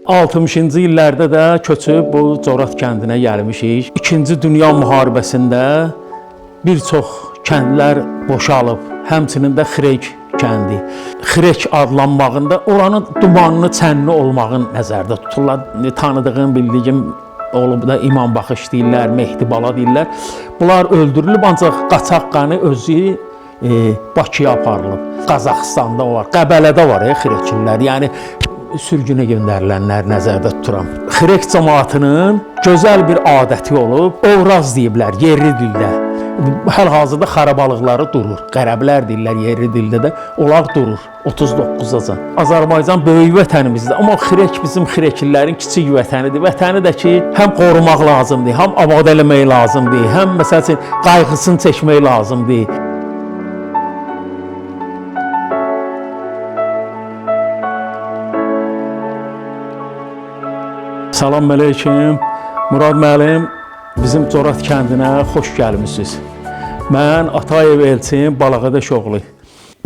60-cı illərdə də köçüb bu Corat kəndinə gəlmişik. İkinci Dünya müharibəsində bir çox kəndlər boşalıb, həmçinin də Xirek kəndi. Xirek adlanmağında oranın dumanlı, çənli olmağın nəzərdə tuturlar. Tanıdığım, bildiyim olub da İmam Baxış deyirlər, Mehdi Bala deyirlər. Bunlar öldürülüb, ancaq qaçaq qanı özü Bakıya aparılıb. Qazaxıstanda var, Qəbələdə var Xirekillər. Yəni sürgünə göndərilənlər nəzərdə tuturam. Xirek cəmaatının gözəl bir adəti olub, ovraz deyiblər yerli dildə. Hal-hazırda xarabalıqları durur. Qərəblər deyirlər yerli dildə də, onlar durur 39-acan. Azərbaycan böyük vətənimizdir, amma Xirek bizim Xirekillərin kiçik vətənidir. Vətəni də ki, həm qorumaq lazımdır, həm abad eləmək lazımdır, həm məsəl üçün qayğısını çəkmək lazımdır. Salam əleykum. Murad müəllim, bizim Corat kəndinə xoş gəlmisiniz. Mən Atayev Elçin Balaqadaşoğlu.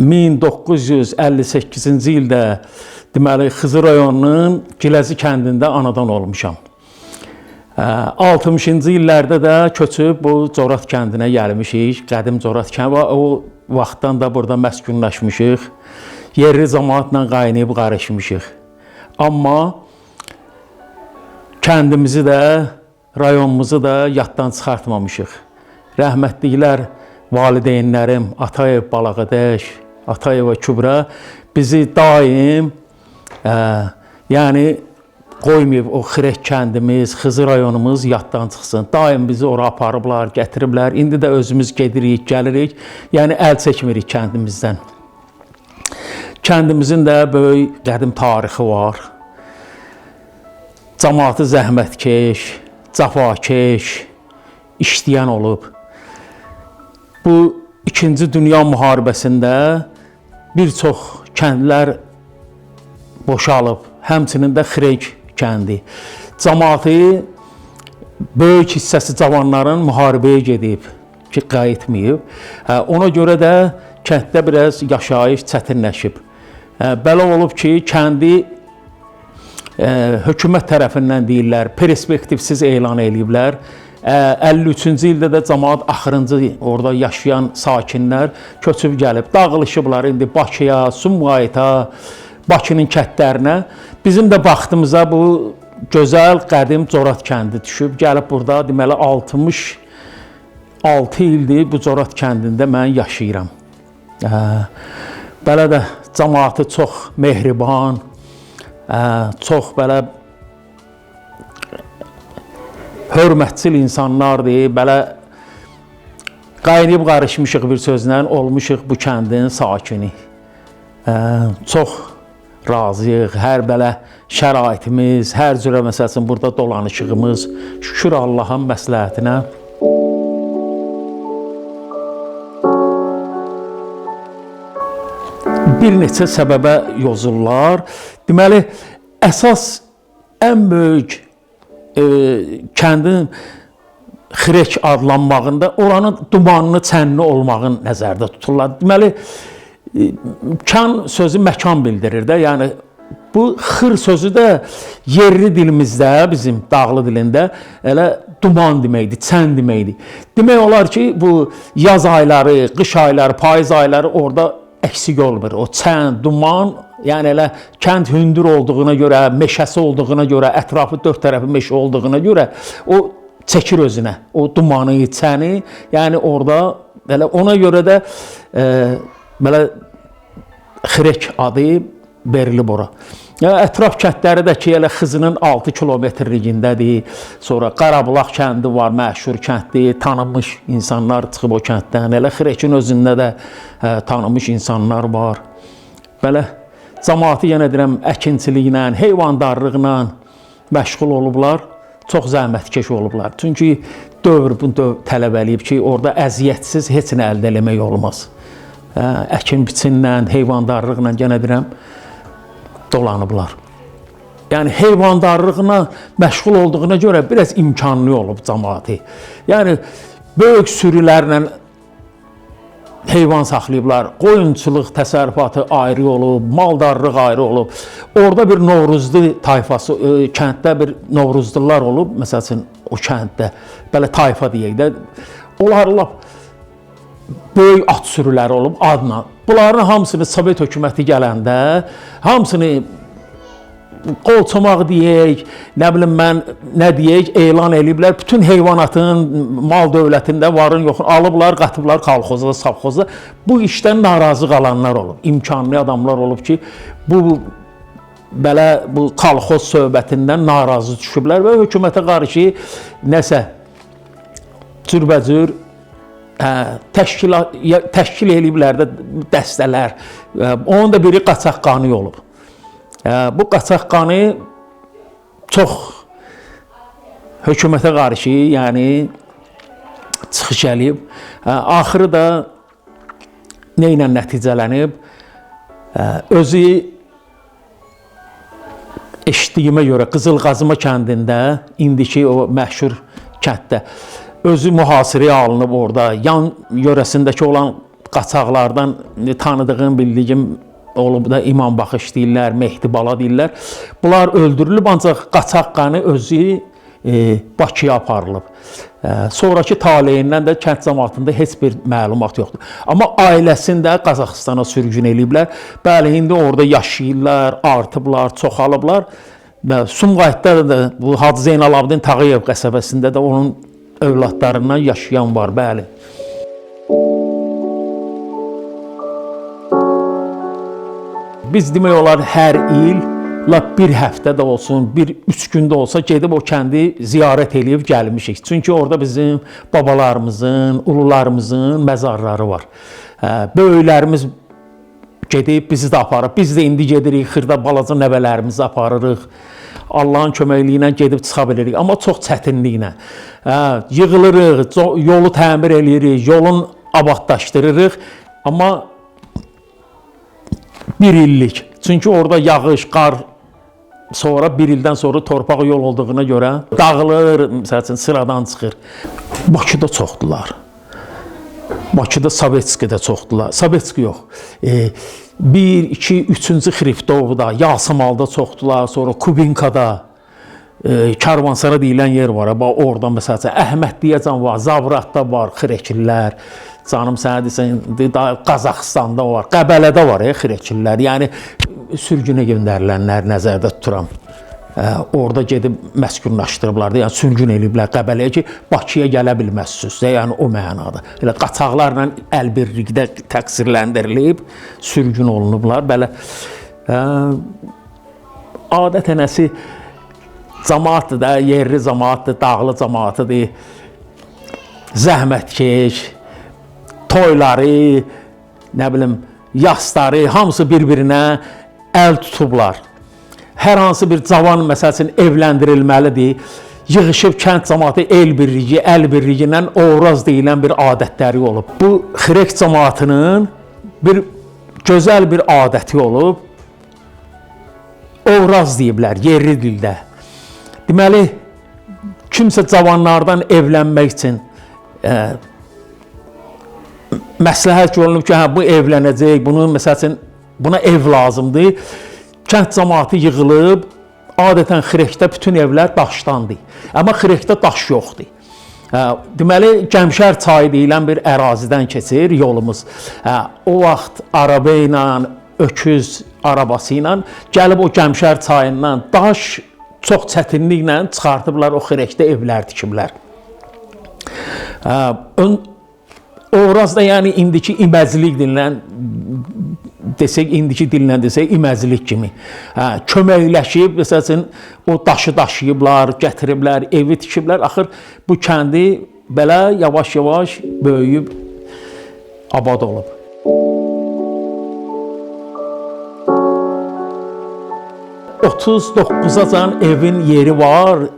1958-ci ildə deməli Xızı rayonunun Giləzi kəndində anadan olmuşam. 60-cı illərdə də köçüb bu Corat kəndinə gəlmişik. Qədim Corat kəndi. O vaxtdan da burada məskunlaşmışıq. Yerli cəmaatla qaynayıb qarışmışıq. Amma kəndimizi də, rayonumuzu da yaddan çıxartmamışıq. Rəhmətliklər, valideynlərim Atayev Balaqadaş, Atayeva Kübra bizi daim yəni qoymayıb o Xirek kəndimiz, Xızı rayonumuz yaddan çıxsın. Daim bizi ora aparıblar, gətiriblər. İndi də özümüz gedirik, gəlirik. Yəni əl çəkmirik kəndimizdən. Kəndimizin də böyük qədim tarixi var. Camaatı zəhmətkeş, cəfakeş, işləyən olub. Bu İkinci Dünya müharibəsində bir çox kəndlər boşalıb, həmçinin də Xirek kəndi. Camaatı böyük hissəsi cavanların müharibəyə gedib ki, qayıtmayıb. Ona görə də kənddə biraz yaşayış çətinləşib. Belə olub ki, kəndi hökumət tərəfindən deyirlər, perspektivsiz elan eləyiblər. 53-cü ildə də camaat axırıncı orada yaşayan sakinlər köçüb gəlib, dağılışıblar indi Bakıya, Sumqayıta, Bakının kəndlərinə. Bizim də baxtımıza bu gözəl qədim Corat kəndi düşüb. Gəlib burada deməli 66 ildir bu Corat kəndində mən yaşayıram. Belə də camaatı çox mehriban, çox belə hörmətçil insanlardır. Belə qaynayıb qarışmışıq bir sözlə, olmuşuq bu kəndin sakini. Çox razıyıq. Hər belə şəraitimiz, hər cürə məsəl üçün burada dolanışığımız, şükür Allahın məsləhətinə. Bir neçə səbəbə yozurlar. Deməli, əsas ən böyük kəndin Xirek adlanmağında oranın dumanlı, çənli olmağın nəzərdə tuturlar. Deməli, kan sözü məkan bildirir də. Yəni bu xır sözü də yerli dilimizdə, bizim dağlı dilində elə duman deməkdir, çən deməkdir. Demək olar ki, bu yaz ayları, qış ayları, payız ayları orada əksik olmur. O çən, duman, yəni elə kənd hündür olduğuna görə, meşəsi olduğuna görə, ətrafı dörd tərəfi meşə olduğuna görə o çəkir özünə. O dumanı, çəni, yəni orada belə ona görə də belə Xirek adı verilib ora. Yəni, ətraf kəndləri də ki, elə Xızının 6 kilometrliyindədir. Sonra Qarabulaq kəndi var, məşhur kənddir, tanınmış insanlar çıxıb o kənddən. Elə Xirekin özündə də tanınmış insanlar var. Belə camaatı yenə deyirəm, əkinçiliklə, heyvandarlıqla məşğul olublar. Çox zəhmətkeş olublar. Çünki dövr bunu tələb eləyib ki, orada əziyyətsiz heç nə əldə eləmək olmaz. Əkin biçinlə, heyvandarlıqla yenə deyirəm, dolanıblar. Yəni heyvandarlıqla məşğul olduğuna görə biraz imkanlı olub camaatı. Yəni böyük sürülərlə heyvan saxlayıblar. Qoyunçuluq təsərrüfatı ayrı olub, maldarlıq ayrı olub. Orada bir Novruzlu tayfası, kənddə bir Novruzlular olub, məsəl üçün o kənddə, belə tayfa deyək də. Onlar lap böyük at sürüləri olub adla. Bunların hamısını Sovet hökuməti gələndə, hamısını qol çomaq deyək, nə bilim mən nə deyək, elan eləyiblər. Bütün heyvanatın, mal dövlətində varın yoxun alıblar, qatıblar kolxoza, savxoza. Bu işdən narazı qalanlar olub. İmkanlı adamlar olub ki, bu belə bu kolxoz söhbətindən narazı düşüblər və hökumətə qarşı nəsə cürbəcür təşkil eləyiblər də dəstələr. Onun da biri qaçaq qanı olub. Bu qaçaq qanı çox hökumətə qarşı, yəni çıxış eləyib. Axırı da nə ilə nəticələnib? Özü eşitdiyimə görə Qızılqazıma kəndində, indiki o məşhur kənddə özü mühasirəyə alınıb orada. Yan yörəsindəki olan qaçaqlardan tanıdığım, bildiyim olub da İmam Baxış deyirlər, Mehdi Bala deyirlər. Bunlar öldürülüb, ancaq qaçaq qanı özü Bakıya aparılıb. Sonrakı taleyindən də kənd cəmaatında heç bir məlumat yoxdur. Amma ailəsini də Qazaxıstana sürgün eləyiblər. Bəli, indi orada yaşayırlar, artıblar, çoxalıblar. Və Sumqayıtda da bu Hacı Zeynalabdin Tağıyev qəsəbəsində də onun övladlarından yaşayan var, bəli. Biz demək olar hər il, lap bir həftə də olsun, bir 3 gündə olsa gedib o kəndi ziyarət eləyib gəlmişik. Çünki orada bizim babalarımızın, ulularımızın məzarları var. Böyüklərimiz gedib bizi də aparıb. Biz də indi gedirik, xırda balaca nəvələrimizi aparırıq. Allahın köməkliyi ilə gedib çıxa bilirik, amma çox çətinliklə. Yığılırıq, yolu təmir eləyirik, yolun abadlaşdırırıq, amma bir illik. Çünki orada yağış, qar sonra bir ildən sonra torpaq yol olduğuna görə dağılır, məsəl üçün sıradan çıxır. Bakıda çoxdular. Bakıda Sovetskidə çoxdular. Sovetski yox. 1, 2, 3-cü Xriftovda, Yasamalda çoxdular, sonra Kubinkada, Karvansara deyilən yer var. Bax orada məsəl üçün Əhməddiyəcan var, Zavratda var, Xrekillər. Canım sənə desən, Qazaxıstanda var, Qəbələdə var Xrekillər. Yəni sürgünə göndərilənlər nəzərdə tuturam. Orada gedib məskunlaşdırıblar da, yəni sürgün eləyiblər Qəbələyə ki, Bakıya gələ bilməzsiniz. Yəni o mənada. Elə qaçaqlarla əlbirlikdə təqsirləndirilib, sürgün olunublar. Belə adətənəsi camaatdır da, yerli camaatdır, dağlı camaatıdır. Zəhmətkeş, toyları, nə bilim, yasları, hamısı bir-birinə əl tutublar. Hər hansı bir cavan, məsəl üçün, evləndirilməlidir. Yığışıb kənd camaatı el birliyi, əl birliyi ilə Ovraz deyilən bir adətləri olub. Bu Xrek camaatının bir gözəl bir adəti olub. Ovraz deyiblər yerli dildə. Deməli, kimsə cavanlardan evlənmək üçün məsləhət görünüb ki, hə, bu evlənəcək, bunu, məsəl üçün, buna ev lazımdır. Kənd camaatı yığılıb, adətən Xrekdə bütün evlər daşdandır. Amma Xrekdə daş yoxdur. Deməli, Gəmşər çayı deyilən bir ərazidən keçir yolumuz. O vaxt araba ilə, öküz arabası ilə gəlib o Gəmşər çayından daş çox çətinliklə çıxartıblar, o Xrekdə evlər tikiblər. Ovraz da yəni indiki iməcilik deyilən, desək, indiki dillə desək, iməcilik kimi. Köməkləşib, məsəl üçün, o daşı daşıyıblar, gətiriblər, evi tikiblər. Axır bu kəndi belə yavaş-yavaş böyüyüb, abad olub. 39-acan evin yeri var.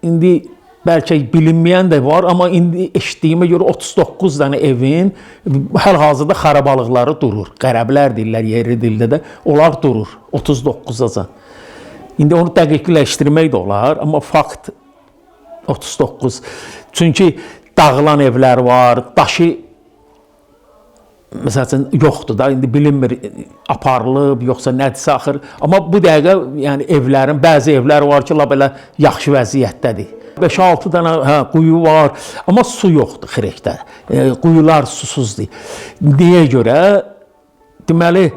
İndi bəlkə bilinməyən də var, amma indi eşitdiyimə görə 39 dənə evin həl-hazırda xarabalıqları durur. Qərəblər deyirlər yerli dildə də, onlar durur 39-acan. İndi onu dəqiqləşdirmək də olar, amma fakt 39. Çünki dağılan evlər var, daşı məsəl üçün yoxdur da, indi bilinmir aparılıb yoxsa nədirsə axır. Amma bu dəqiqə yəni evlərin bəzi evlər var ki, lap elə yaxşı vəziyyətdədir. 5-6 dənə quyu var, amma su yoxdur Xirəkdə. Quyular susuzdur. Niyə görə? Deməli,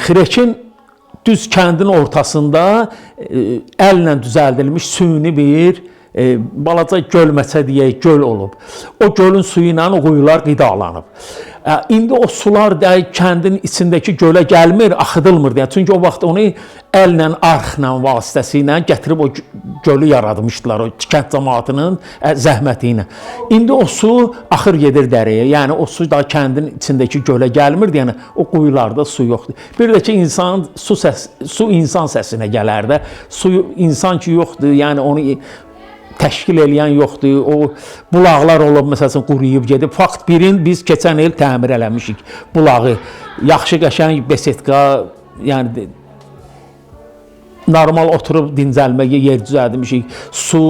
Xirəkin düz kəndin ortasında əllə düzəldilmiş süni bir balaca gölməçə deyək, göl olub. O gölün suyu ilə o quyular qidalanıb. İndi o sular da kəndin içindəki gölə gəlmir, axıdılmır deyə. Çünki o vaxt onu əllə, arxla vasitəsilə gətirib o gölü yaratmışdılar, o kənd cəmaatının zəhməti ilə. İndi o su axır gedir dərəyə. Yəni o su da kəndin içindəki gölə gəlmir, yəni o quyularda su yoxdur. Bir də ki insan su səs, su insan səsinə gələr də. Su insan ki yoxdur, yəni onu təşkil eləyən yoxdur. O bulaqlar olub, məsəl üçün quruyub gedib. Fakt birin biz keçən il təmir eləmişik bulağı. Yaxşı qəşəng besetka, yəni normal oturub dincəlməyə yer düzəltmişik. Su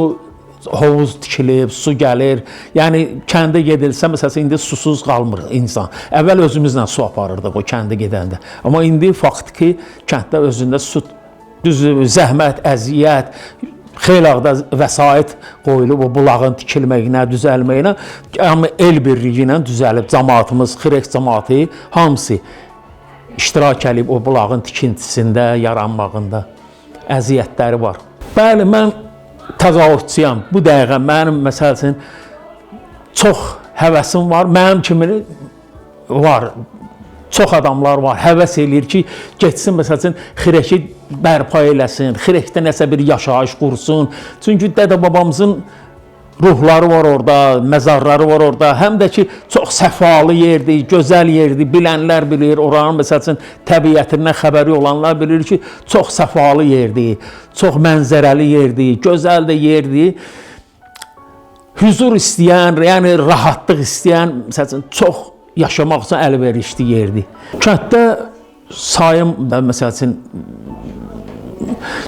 hovuz tikilib, su gəlir. Yəni kəndə gedilsə, məsəl üçün indi susuz qalmır insan. Əvvəl özümüzlə su aparırdıq o kəndə gedəndə. Amma indi faktiki kənddə özündə su, düz zəhmət, əziyyət, xeyli ağda vəsait qoyulub o bulağın tikilməyinə, düzəlməyinə, amma el birliyi ilə düzəlib cəmaatımız, Xirək cəmaatı hamısı iştirak eləyib o bulağın tikintisində, yaranmağında. Əziyyətləri var. Bəli, mən təqaüdçüyəm. Bu dəqiqə mənim məsəl üçün çox həvəsim var. Mənim kimi var. Çox adamlar var, həvəs eləyir ki, getsin, məsəl üçün, Xirəki bərpa eləsin, Xirəkdə nəsə bir yaşayış qursun. Çünki dədə-babamızın ruhları var orada, məzarları var orada. Həm də ki, çox səfalı yerdir, gözəl yerdir, bilənlər bilir, oranın, məsəl üçün, təbiətindən xəbəri olanlar bilir ki, çox səfalı yerdir, çox mənzərəli yerdir, gözəl də yerdir. Hüzur istəyən, yəni rahatlıq istəyən, məsəl üçün, çox yaşamaq üçün əlverişli yerdir. Kənddə sayım da, məsəl üçün,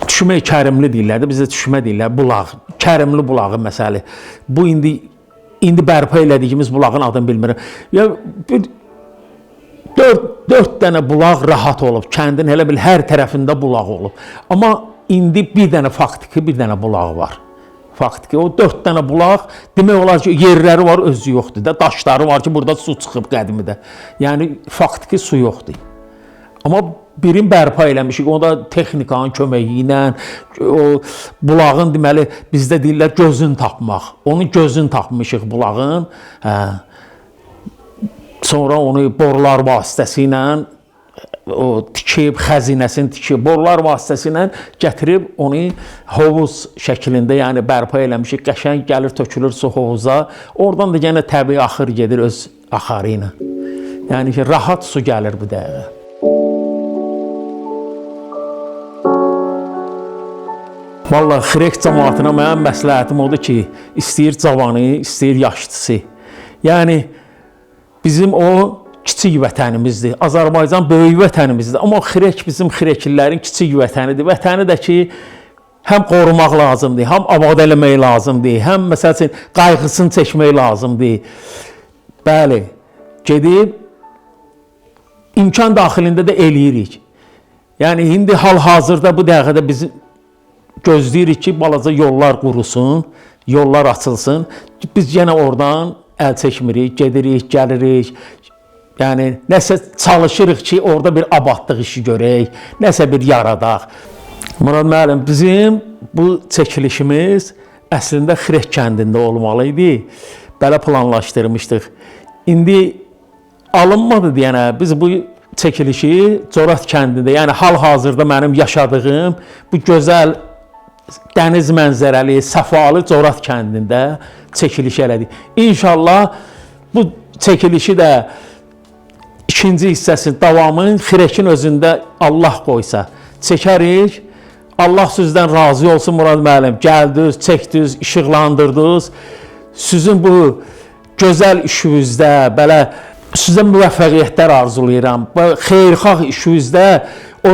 Düşmə Kərimli deyirlər də, bizdə düşmə deyirlər, bulaq, Kərimli bulağı məsəli. Bu indi bərpa elədiyimiz bulağın adını bilmirəm. Ya bir dörd dənə bulaq rahat olub, kəndin elə bil hər tərəfində bulaq olub. Amma indi bir dənə faktiki bir dənə bulaq var. Faktiki o 4 dənə bulaq demək olar ki, yerləri var, özü yoxdur da, daşları var ki, burada su çıxıb qədimidə. Yəni faktiki su yoxdur. Amma birini bərpa eləmişik, o da texnikanın köməyi ilə, o bulağın deməli bizdə deyirlər gözünü tapmaq. Onun gözünü tapmışıq bulağın. Hə. Sonra onu borular vasitəsilə o tikib, xəzinəsini tikib, borular vasitəsilə gətirib onu hovuz şəklində, yəni bərpa eləmişik. Qəşəng gəlir, tökülür su hovuza. Oradan da yenə təbii axır gedir öz axarı ilə. Yəni ki, rahat su gəlir bu dəqiqə. Vallahi Xirək cəmaatına mənim məsləhətim odur ki, istəyir cavanı, istəyir yaşlısı. Yəni bizim o kiçik vətənimizdir. Azərbaycan böyük vətənimizdir. Amma Xirək bizim Xirəklilərin kiçik vətənidir. Vətəni də ki, həm qorumaq lazımdır, həm abad eləmək lazımdır, həm məsəl üçün qayğısını çəkmək lazımdır. Bəli, gedib imkan daxilində də eləyirik. Yəni indi hal-hazırda bu dəqiqədə biz gözləyirik ki, balaca yollar qurusun, yollar açılsın. Biz yenə oradan əl çəkmirik, gedirik, gəlirik. Yəni nəsə çalışırıq ki, orada bir abadlıq işi görək, nəsə bir yaradaq. Murad müəllim, bizim bu çəkilişimiz əslində Xirək kəndində olmalı idi. Belə planlaşdırmışdıq. İndi alınmadı deyənə biz bu çəkilişi Corat kəndində, yəni hal-hazırda mənim yaşadığım bu gözəl dəniz mənzərəli, səfalı Corat kəndində çəkiliş elədik. İnşallah bu çəkilişi də ikinci hissəsi davamın Xirəkin özündə Allah qoysa çəkərik. Allah sizdən razı olsun Murad müəllim. Gəldiniz, çəkdiniz, işıqlandırdınız. Sizin bu gözəl işinizdə belə sizə müvəffəqiyyətlər arzulayıram. Bu xeyirxah işinizdə o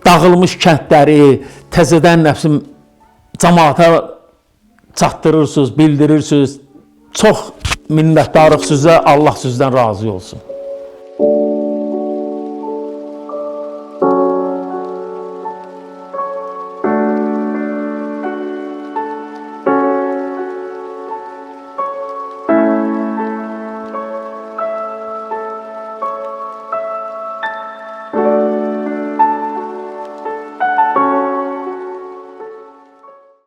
dağılmış kəndləri təzədən nəfsim cəmaata çatdırırsınız, bildirirsiniz. Çox Minnətdarıq sizə, Allah sizdən razı olsun.